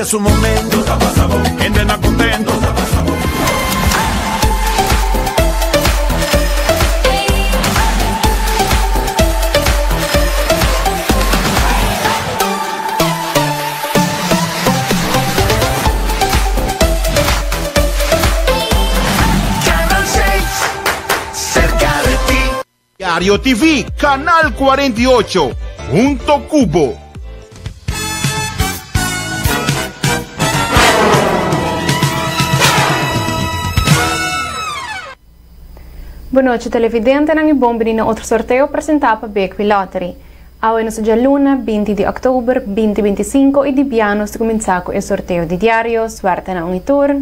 Este es un momento. Hendenan contento. Canal 6, cerca de ti. Diario TV, Canal 48, hunto cu bo. Bon nochi televidentenan y bon bini na otro sorteo presenta pa Big Wheel Lottery. Awe nos ta djaluna, 20 di october, 2025 y di bia nos ta cuminsa cu e sorteo di diario. Suerte na un y tur.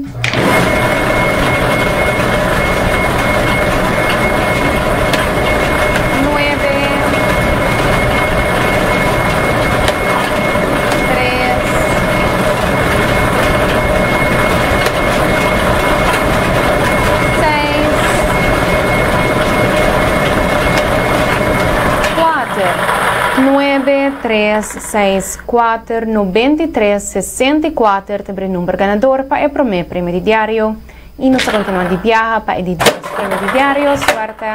Nuebe, tres, seis, kuater, nuebe, tres, seis, kuater, 93, 64 ta bira e number ganador pa e prome premio di diario. Y nos ta continua di biaha pa e di dos premio di diario. Suerte!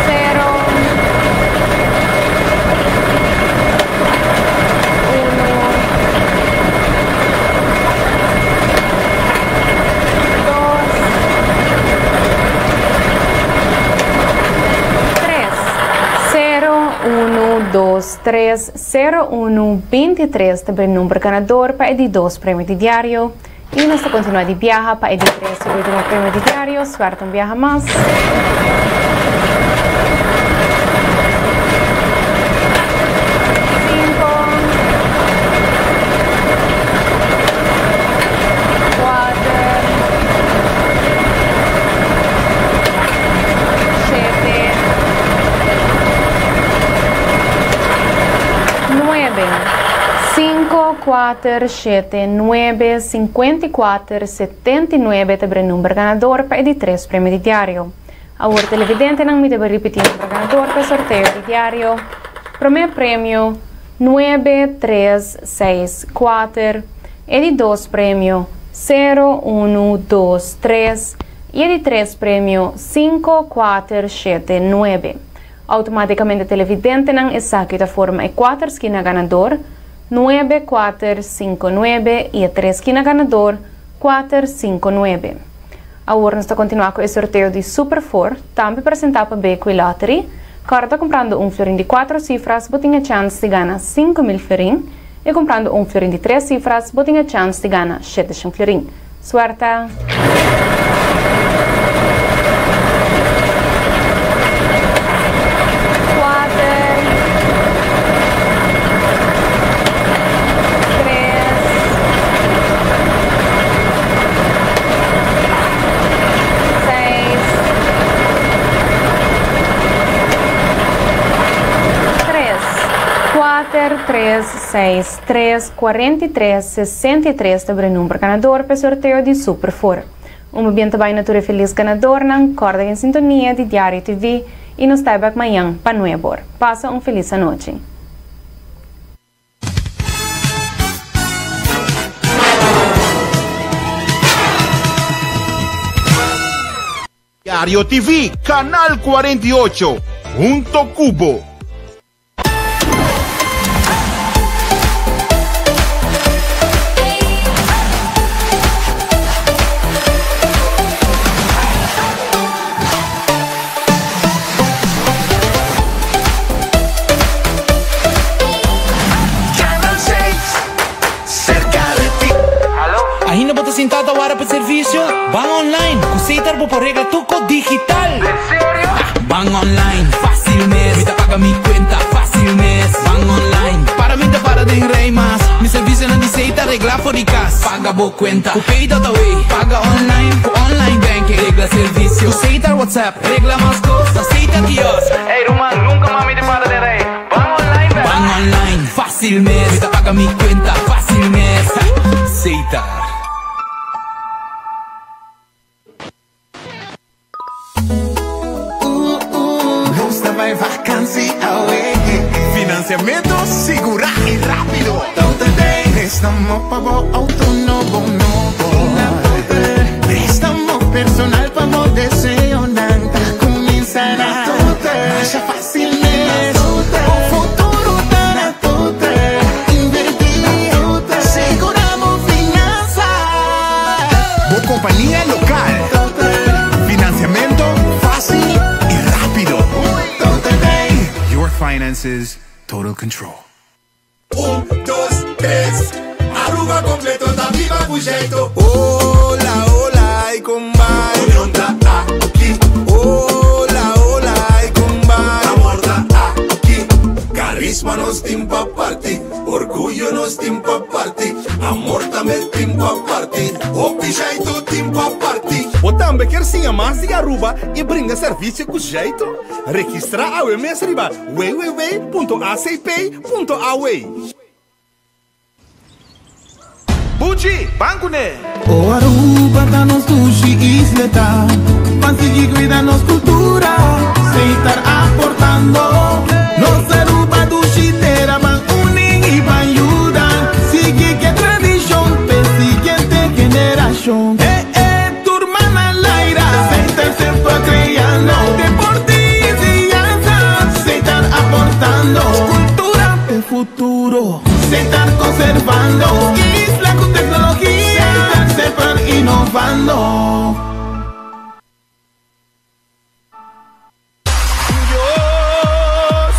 Cero, uno, dos, tres. Cero, uno, dos, tres, cero, uno, 23 ta bira number ganador pa e di dos premio di diario. Y nos ta continua di biaha pa e di tres y ultimo premio di diario. Suerte un biaha mas. Cinco, cuater, shete, nuebe. Cinco, cuater, shete, nuebe, 54, 79 ta bira number ganador pa e di tres premio di diario. Awor televidentenan mi ta bai ripiti number ganador pa e sorteo di diario. Prome premio, nuebe, tres, seis, kuater. E di dos premio, sero, unu, dos, tres. I e di tres premio, sinku, kuater, shete, nuebe. Automaticamente televidentenan esaki ta forma e kuater skina ganador, nuebe, kuater, sinku, nuebe, i e tres skina ganador, kuater, sinku, nuebe. Awor nos ta kontinuá ku e sorteo di Super Four, tambe presentá pa Bequi Lottery. Kòrda kumprando un florin di kuatro sifras bo tin e chèns di gana 5000 florin i kumprando un florin di tres sifras bo tin e chèns di gana 700 florin. Suerte! Kuater, tres, seis, tres, kuater, tres, seis, tres, 43, 63 ta bira number ganador pa e sorteo di Super Four. Un pabien ta bai na tur e felis ganadornan, kòrda den sintonia di Diario TV i nos ta bek mañan pa nuebor. Pasa un felis anochi. Diario TV, Canal 48, hunto cu bo. Canal 6, cerca de ti. Ainda bo ta sinta ta wara pa servicio? Ban online cu Setar bo por regla tur cos digital! Ban online, fácil mes. Mi ta paga mi cuenta, fácil mes. Ban online, para mi ta para den rij mas. Mi servicionan di Setar regla for di cas. Paga bo cuenta cu Pay.away. Paga online cu online banking. Regla servicio cu Setar WhatsApp. Regla mas cos na Setar kiosk. Ey ruman, nunca mas mi ta para den rij. Ban online bek. Ban online, fácil mes. Mi ta paga mi cuenta, fácil mes. Setar. Nos ta bai vakantie. Financiamento sigura y rapido. Prestamo pa bo auto nobo nobo. Prestamo personal pa bo deseonan. Ta cuminsa na Masha facil mes. Bo futuro ta na Total. Inverti, siguramos finanza. Bo compania local. Financiamento facil y rapido. Your finances, total control. 1, 2, 3. Aruba completo ta biba cu jeito. Hola, hola, y con bai. Union ta aki. Hola, hola, y con bai. Amor ta aki. Carisma nos tin pa parti. Orguyo nos tin pa parti. Amor tambe tin pa parti. Hopi jeito tin pa parti. Bo tambe kier siña mas di Aruba y brinda servicio cu jeito? Registra awe mes riba www.acp.aw. Buchi, ban cune! O Aruba ta nos dushi isla ta, pa sigui cuida nos cultura, Setar aportando. Nos Aruba dushi tera ban uni y ban yuda, sigui cu e tradicion pa siguiente generacion. Eh eh, tur man na aire, Setar semper creando, deporte y enseñanza, Setar aportando, cultura pa futuro, Setar conservando, isla cu tecnologia, Setar semper innovando. Yo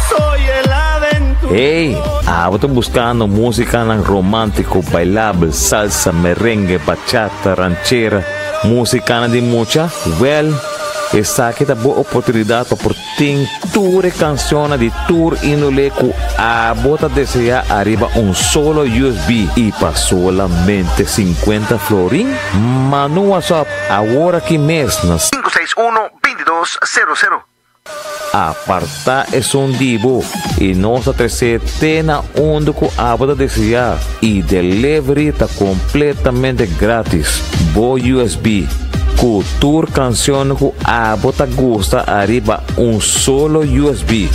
soy el aventurero. Hey, abo ta buscando musica romantico, bailable, salsa, merengue, bachata, ranchera, musica di mucha? Well, esaki ta bo oportunidad pa por tin tur cancion di tur indole cu abo ta desea ariba un solo USB y pa solamente 50 florin. Manda WhatsApp awor aki mes na 561 2200. Aparta esun di bo y nos ta trece te na unda cu abo ta desea y delivery ta completamente gratis. Bo USB cu tur cancion cu abo ta gusta ariba un solo USB.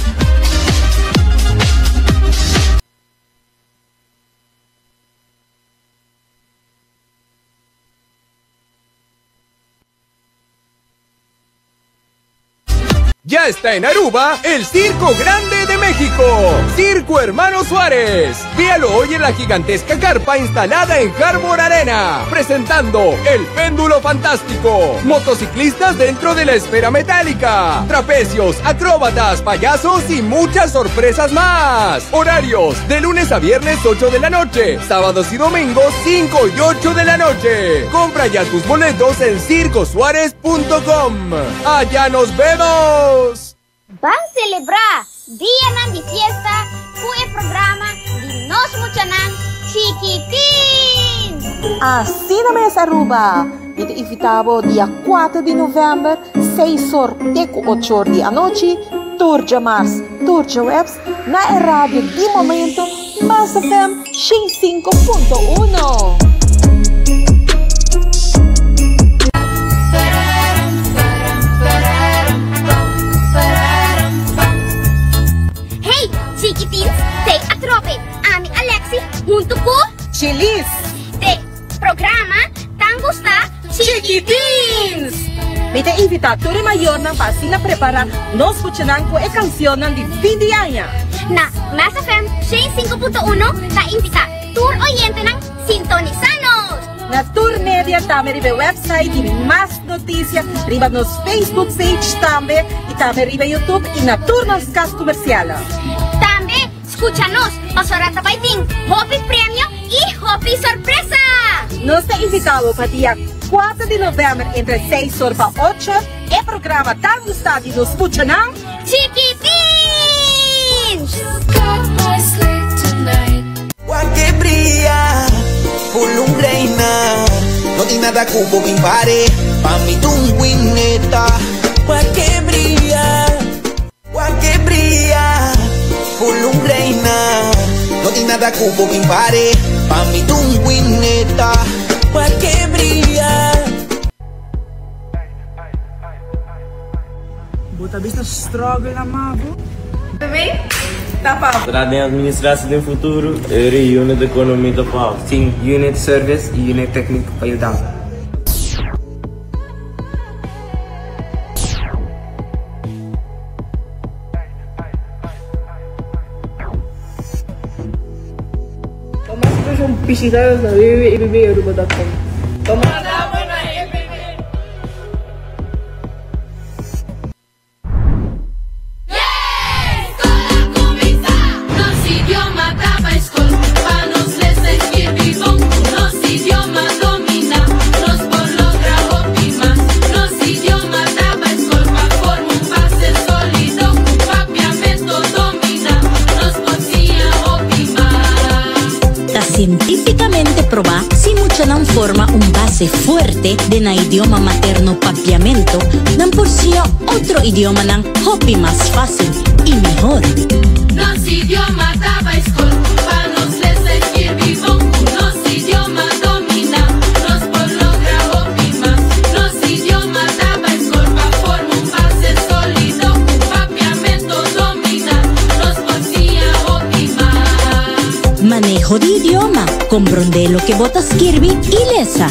Ya está en Aruba el Circo Grande de México, Circo Hermano Suárez. Véalo hoy en la gigantesca carpa instalada en Harbor Arena, presentando el Péndulo Fantástico, motociclistas dentro de la esfera metálica, trapecios, acróbatas, payasos y muchas sorpresas más. Horarios de lunes a viernes 8 de la noche, sábados y domingos 5 y 8 de la noche. Compra ya tus boletos en circosuárez.com. ¡Allá nos vemos! Ban celebra Dia di Fiesta cu e programa di Nos Muchanan Chikitin. Asina mes, Aruba. Mi ta invita bo dia 4 di november, 6 or te 8 or di anochi, tur diamars, tur diahuebs, na radio di momento, Mas FM 5.1. Hey, Chiquitins, te atrobe. Ami Alexi, hunto cu Chilis. Di programa Tan Gusta Chiquitins. Mi ta invita tur mayornan pa asina prepara nos muchanan cu e cancion di fin di aña. Na Mas FM 5.1 ta invita tur oyentenan sintonisa nos. Na Tur Media tambe riba website di Mas Noticia, riba nos Facebook page tambe y tambe riba YouTube y na tur nos cas comercial. Tambe scucha nos, pasobra ta bay tin hopi premio y hopi sorpresa. Nos ta invita pa dia 4 di november entre 6 or pa 8 e programa Tan Gusta di nos muchanan Chiquitins! Que brilla, full un reina. No tin nada cu por pare, pa mi ta un winner. Que brilla, que brilla, full un reina. No tin nada cu por pare, pa mi ta un winner. Que brilla. Bo ta bisa struggle na mavo? Bebe? Ta pa. Traha den administratie den futuro, e unit economie ta pa. Tin unit service y unit techniek pa yudansa. Pa mas informashon bishita nos na www.epparuba.com. Pa mas. Ta sientífikamente probá si muchanan forma un base fuerte den nan idioma materno Papiamento, nan por siña otro idiomanan hopi mas fácil y mihor. Nos idioma ta bai skol pa nos lesa i skirbi bon ku nos idioma dominá nos por logra hopi mas nos idioma ta bai skol pa forma un base sólido ku papiamento dominá nos por siña hopi mas. Maneho di idioma, komprondé loke bo ta skirbi i lesa.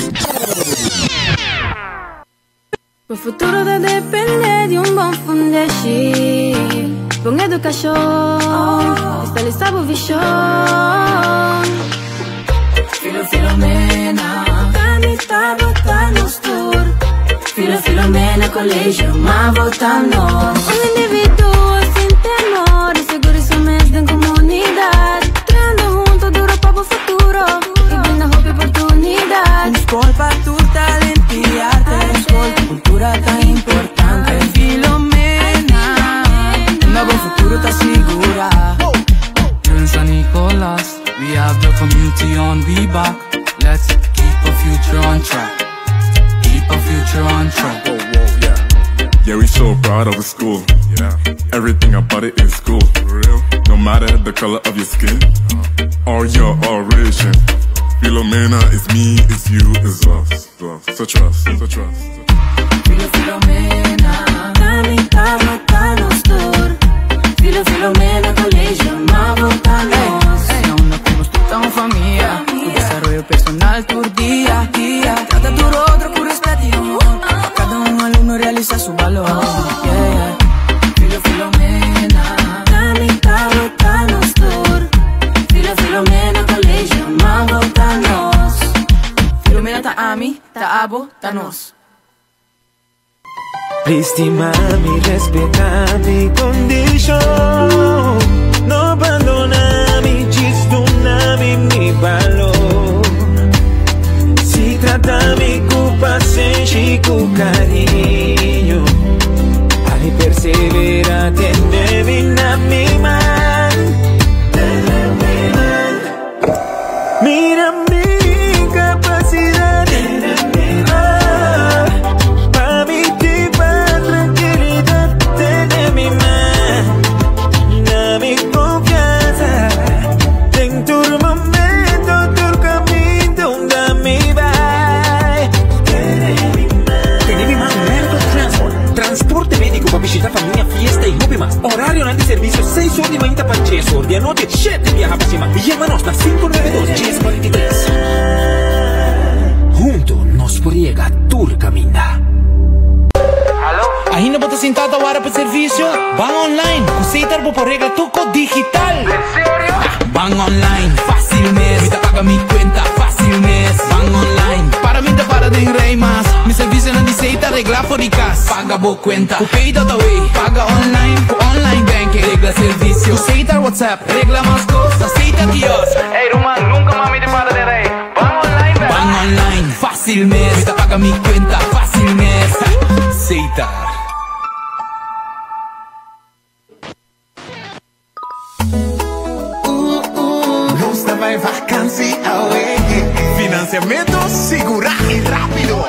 Bo futuro ta depende di un bon fundeshi, bon edukashon, establisá bo vishon. Filo Filomena, Tani ta bota nos tur. Filo Filomena Colegio, ma bota nos. Un individuo sin temor, y seguro su mes den comunidad. Trahando hunto duro pa bo futuro, y brinda hopi oportunidad. Un skol pa tur talento y arte. Un skol ku kultura ta importante. Filomena, unda bo futuro ta sigurá. Here in San Nicolas, we have the community on we back. Let's keep our future on track. Keep our future on track. Yeah, we so proud of the school. Yeah. Everything about it is cool. No matter the color of your skin or your origin. Filomena is me, is you, is us. So trust, so trust. Filo Filomena, Tani ta bota nos tur. Filo Filomena Colegio, ma bota nos. Na unda cu nos tur ta un famia. Cu desaroyo personal tur dia, dia. Trata tur otro cu respet y amor. Pa cada un alumno realisa su balor. Yeah, yeah. Filo Filomena, Tani ta bota nos tur. Filo Filomena Colegio, ma bota nos. Filomena ta ami, ta abo, ta nos. Stima mi, respeta mi condicion. No bandona mi, djis duna mi mi balor. Si trata mi cu pasenshi, cu cariño. Ay, persevera, tene mi na mi man. Tene mi man. Mira mi capacidad. Ah, pa mi tipa tranquilidad. Tene mi man. Na mi confianza. Den tur momento, tur caminda, unda mi bay. Tene mi man Medical Transport. Transporte medico pa bishita famia, fiesta y hopi mas. Horario di servicio 6 or di mainta pa 10 or di anochi, 7 biaha pa siman. Yama nos na 592 1043. Hunto nos por yega tur caminda. Ainda bo ta sinta ta warda pa servicio? Ban online, cu Setar bo por regla tur cos digital. Serio? Ban online, facil mes. Mi ta paga mi cuenta, facil mes. Ban online, para mi ta para den rij mas. Mi servicionan di Setar regla for di cas. Paga bo cuenta, cu Pay.away. Paga online, cu online banking. Regla servicio, cu Setar WhatsApp. Regla mas cos, na Setar kiosk. Hey, ruman, nunca mas mi ta para den rij. Ban online, bro. Ban online, facil mes. Mi ta paga mi cuenta, facil mes. Setar. Nos ta bay vakantie away. Financiamento sigura y rapido.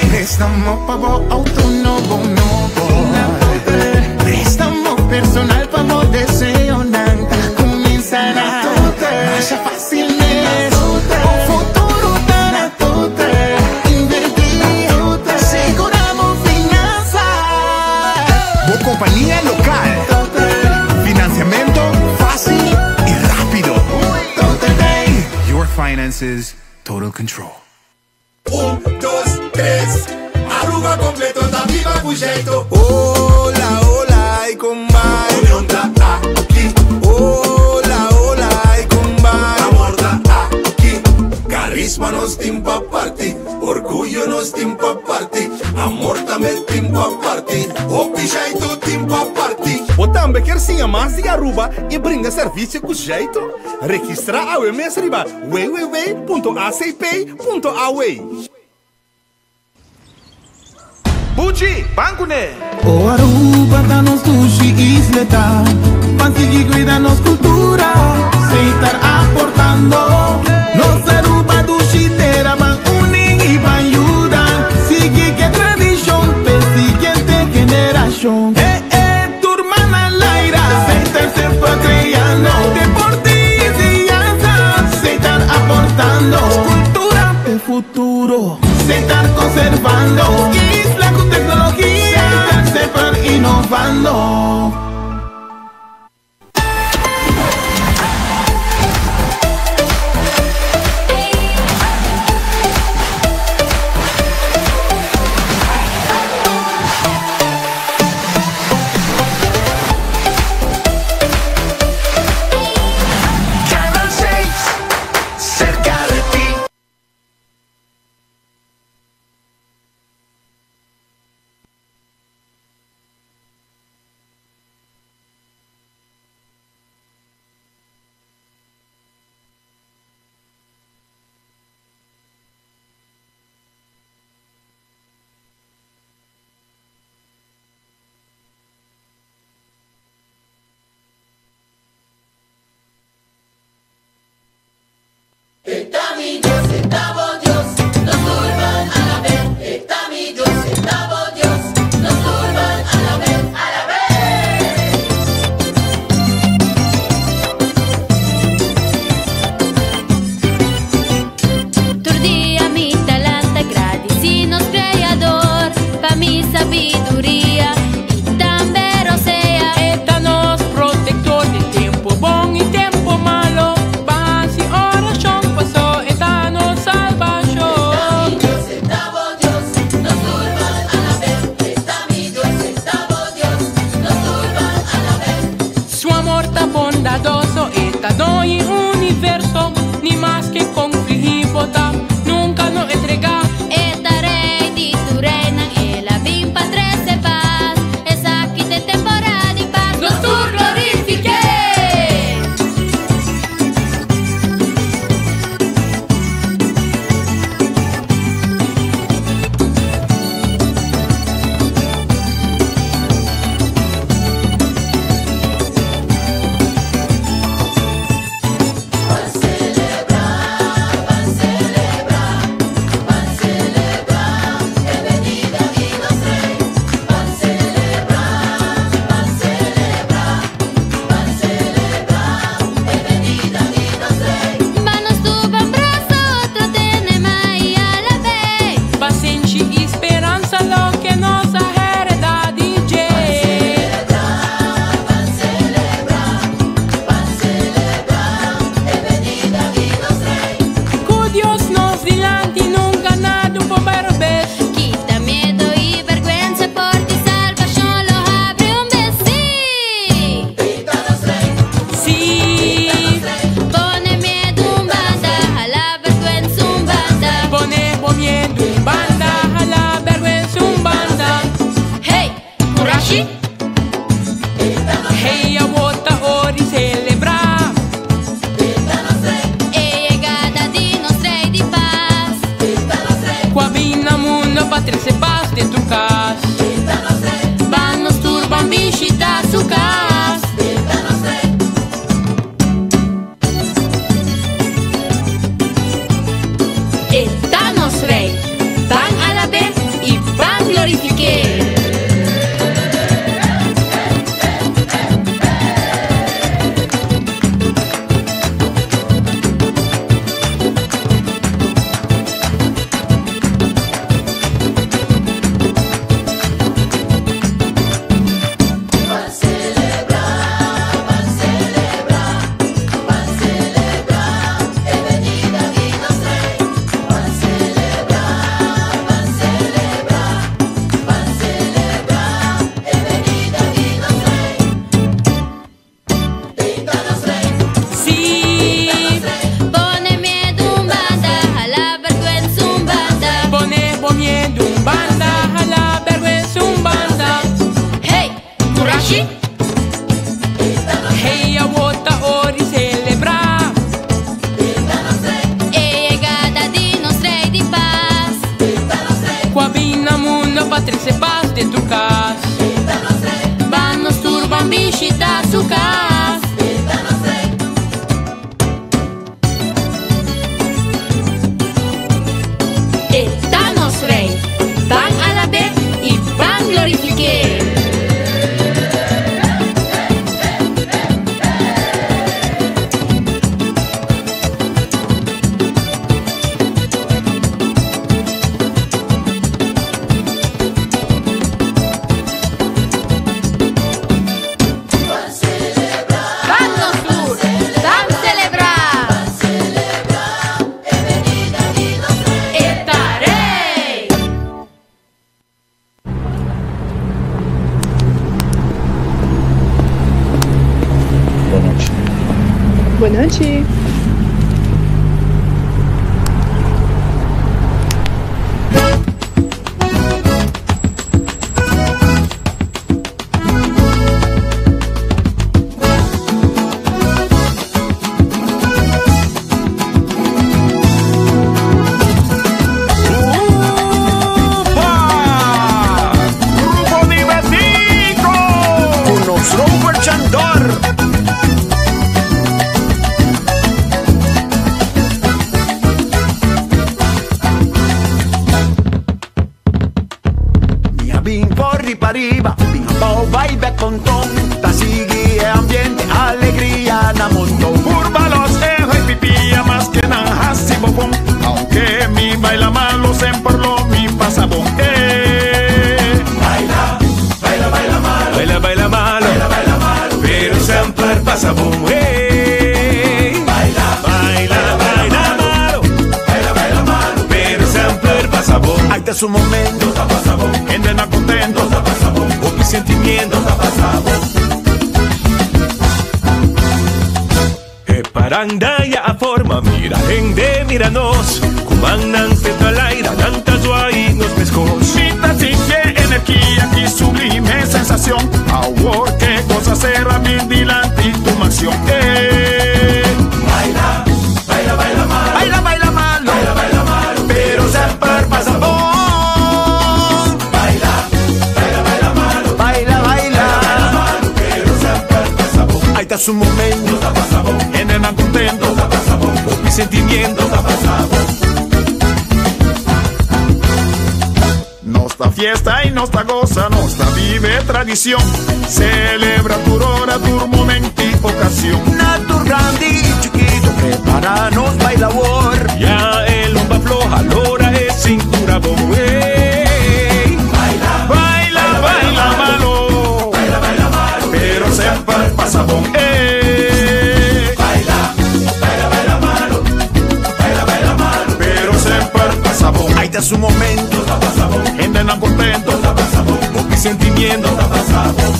Prestamo pa bo auto nobo nobo. Prestamo personal pa bo deseonan. Ta cuminsa na Masha facil mes. Bo futuro ta na Total. Inverti. Siguramos finanza. Bo compania local. Financiamento. Appliances, total control. Un, dos, tres. Aruba completo ta biba cu jeito. Hola, hola, y con bai. Union ta aki. Hola, hola, y con bai. Amor ta aki. Carisma nos tin pa parti. Orguyo nos tin pa parti. Amor tambe tin pa parti. Hopi jeito tin pa parti. Bo tambe kier siña mas di Aruba y brinda servicio cu jeito? Registra awe mes riba www.acp.aw. Buchi, ban cune! O Aruba ta nos dushi isleta, Ban sigui cuida nos cultura, Setar aportando. Nos Aruba dushi tera, Ban uni y ban yuda, Sigui cu e tradicion, p'e siguiente generacion. Eh eh, tur man na laira, Setar semper creando. Deporte y enseñanza, Setar aportando. Cultura p'e futuro, Setar conservando. Isla cu tecnologia, Setar semper innovando. Canal 6, cerca de ti. Ta mi Dios, ta bo Dios, nos tur ban alab'é. Ta mi Dios, ta bo Dios, nos tur ban alab'é, alab'é. Tur dia mi ta lanta gradici nos Creador pa mi sabiduria y tambe rosea. E ta nos protector den tempo bon y tempo malo. Ban haci oracion paso e ta nos salbacion. Ta bo Dios, nos tur ban alab'é. Ta mi Dios, ta bo Dios, nos tur ban alab'é. Su amor ta bondadoso, e ta doño di universo. Ni maske con afligi bo ta, nunca no entrega. E ta rey di tur reynan, el a bin pa trece paz. Esaki ta temporada di paz. Nos tur glorific'é. Ban celebra, ban celebra, ban celebra e benida di nos Rey. Ban celebra, ban celebra, ban celebra e benida di nos Rey. Ban nos tur ban brasa otro tene man y alab'é. Pasenshi y speransa loke nos a hereda di dje. Ban celebra, ban celebra e benida di nos Rey. Cu Dios nos dilanti nunca nada por bay robes. Kita miedo y berguensa for di salvacion lo habri un bes. Si. Si. Pone miedo un banda, hala berguensa un banda. Pone bo miedo un banda, hala berguensa un banda. Hey, curashi. Hey, awor ta ora di celebra. E yegada di nos Rey di paz. Cu a bin na mundo pa trece paz den tur cas. Ban nos tur ban bishita su cas. E ta nos Rey, ban alab'é y ban glorific'é. Ban celebra. Banda, hala vergüenza un banda. Hey, Kurashi. Hey, awota ori celebra. E llegada di nos rey di paz. Coabina mundo patrice paz de tu casa. Vanos turban visita su casa. Etanos rey, van alabe y van glorifique. Van nos tur, van celebrar. Etarei. Bon nochi. Bon nochi. Grupo Divertico. Con nos Robert Chandor. Mia bin por riba riba, bin abao vai con ton. Ta sigui e ambiente, alegria na montón. Curva los ejo y pipía más que nada si bobón. Aunque mi baila malo, siempre lo mi pasa bon. Baila, baila, baila malo. Baila, baila malo. Baila, baila malo. Pero siempre pasa bon. Hey. Baila, Baila, baila malo. baila, baila malo. Pero siempre pasa bon. Ahí está su momento, Ta pasa bon. Gente na contento, ta pasa bon, O mi sentimiento. ta pasa bon. E paranda ya a forma, mira gente, mira nos. Kumannan se talaira, nanta zuai nos pescos. Mita sigue energía y sublime sensación. Ahora qué cosa será mi dilante y tu mansión. Baila, baila, baila malo. Baila, baila malo. Baila, baila malo. Pero siempre pasa bon. Baila, baila, baila malo. Baila, baila. Baila malo, pero siempre pasa bon. Ahí está su momento. Ta pasa bon, Gente na contento. ta pasa bon, O mi sentimiento. ta pasa bon. Nosta fiesta y nosta goza, nosta vive tradición. Celebra tu hora, tu momento y ocasión. Natur grande y chiquito, prepáranos bailador. Ya el hombre afloja, lora es cintura bon. Hey. Baila, Baila, baila malo. baila, baila malo. Pero siempre pasa bon. Baila, baila, baila malo. Baila, baila malo. Pero siempre pasa bon. Ahí está su momento, ta pasa bon, Gente na contento. ta pasa bon, O mi sentimiento. ta pasa bon.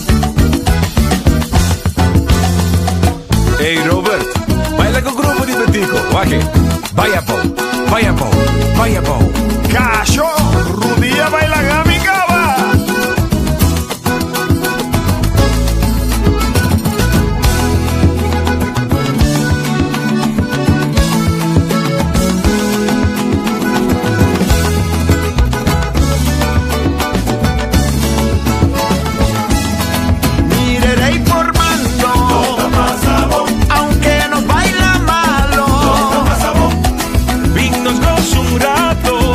Hey Robert, baila con grupo divertico. Waje, vaya po, vaya po, vaya po. Cacho, Rudía baila gami cava. Mire rey formando, aunque nos baila malo. Vin nos goza un rato.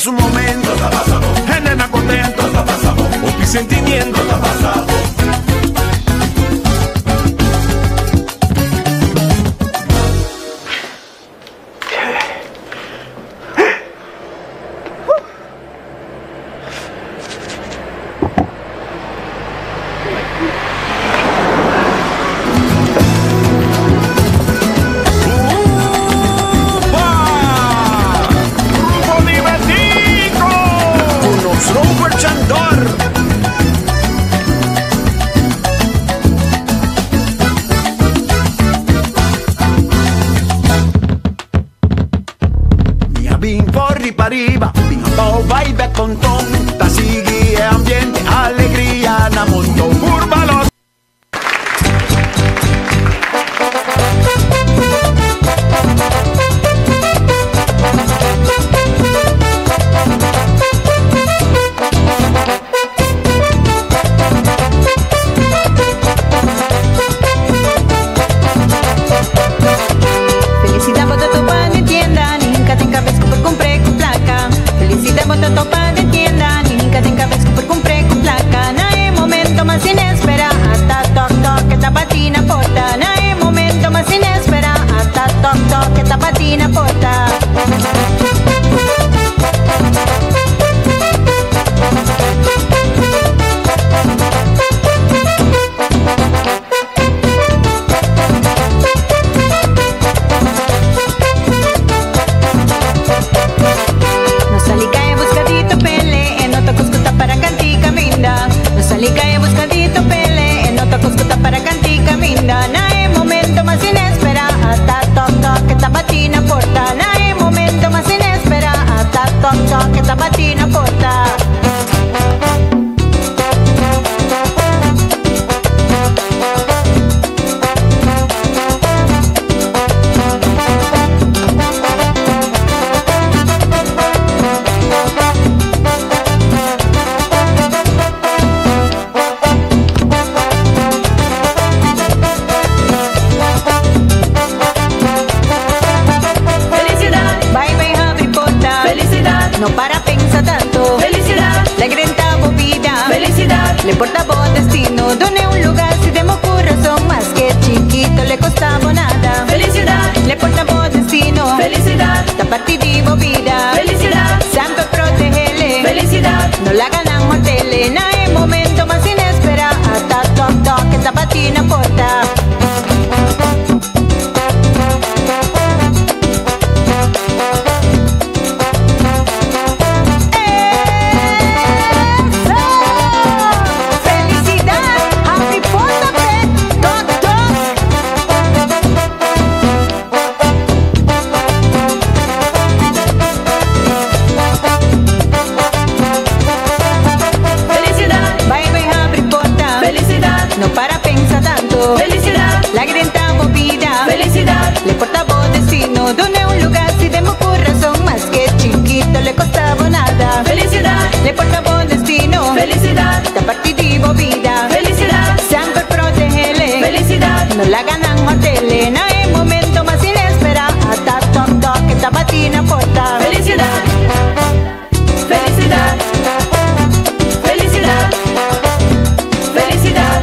su momento. Nena contento. Opi sentimiento. Grupo Libertico. Con los Robert Chandor. Mi bin por riba riba, bin abou bai bek ponton. Ta sigui e ambiente, alegria na monton. Urbalos. Felicidad bo ta topa den tienda, ninca den cabes cu por cumpre cu placa. Felicidad bo ta topa den tienda, ninca den cabes cu por cumpre cu placa. Na e momento mas inespera, ata toc toc e ta bati na porta. Na e momento mas inespera, ata toc toc e ta bati na porta. No sali caya busca di topele, e no ta cos cu ta para canti caminda. No sali caya busca di topele, e no ta cos cu ta para canti caminda. Na e momento mas inespera, ata toc toc e ta bati na porta. Na e momento mas inespera, ata toc toc e ta bati na porta. Felicidad. Bai bai habri porta. Felicidad. No para pensa tanto. Felicidad. La grenta bo vida. Felicidad. Le importa bo destino. Done un lugar si demo corazón más que chiquito le costaba nada. Felicidad. Le importa bo destino. Felicidad. Ta partidivo vida. Felicidad. Santo protégele. Felicidad. No la ganan mortele. Na e momento más inespera. Hasta toc toc esta patina porta. ¡Felicidad! ¡Happy porta, pe! ¡Toc, toc! Felicidad. Bai bai habri porta. Felicidad. No para pensa tanto. Felicidad. La grenta bo vida. Felicidad. Le importa bo destino. Done un lugar si demo corazón más que chiquito le costaba nada. Felicidad. Le importa bo destino. Felicidad. Ta partidivo vida. Felicidad. Siempre protégele. Felicidad. No la ganan mortele. Na e momento más inespera. Hasta toc toc esta patina porta. Felicidad. Felicidad. Felicidad. Felicidad.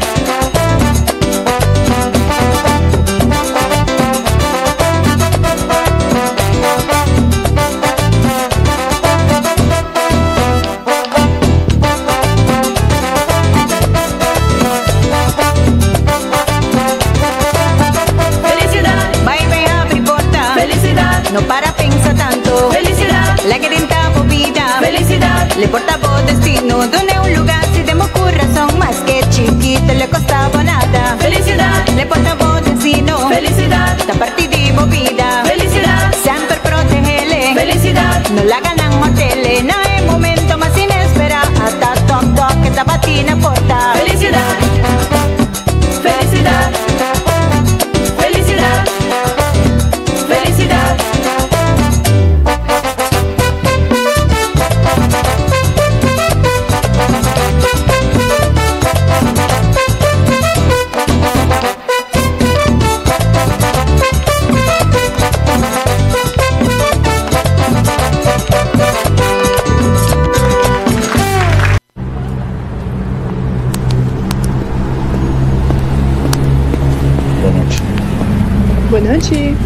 Felicidad. Bai bai habri porta. Felicidad. No para pensa tanto. Felicidad. La grenta bo vida. Felicidad. Le porta bo destino. Done un lugar si demo corazón más que chiquito le costaba nada. Felicidad. Le porta bo destino. Felicidad. Ta partidivo vida. Felicidad. Siempre protégele. Felicidad. No la ganan mortele. Na e momento más inespera. Hasta toc toc esta patina porta. Felicidad. Felicidad. Felicidad. Felicidad. Felicidad. Bon nochi.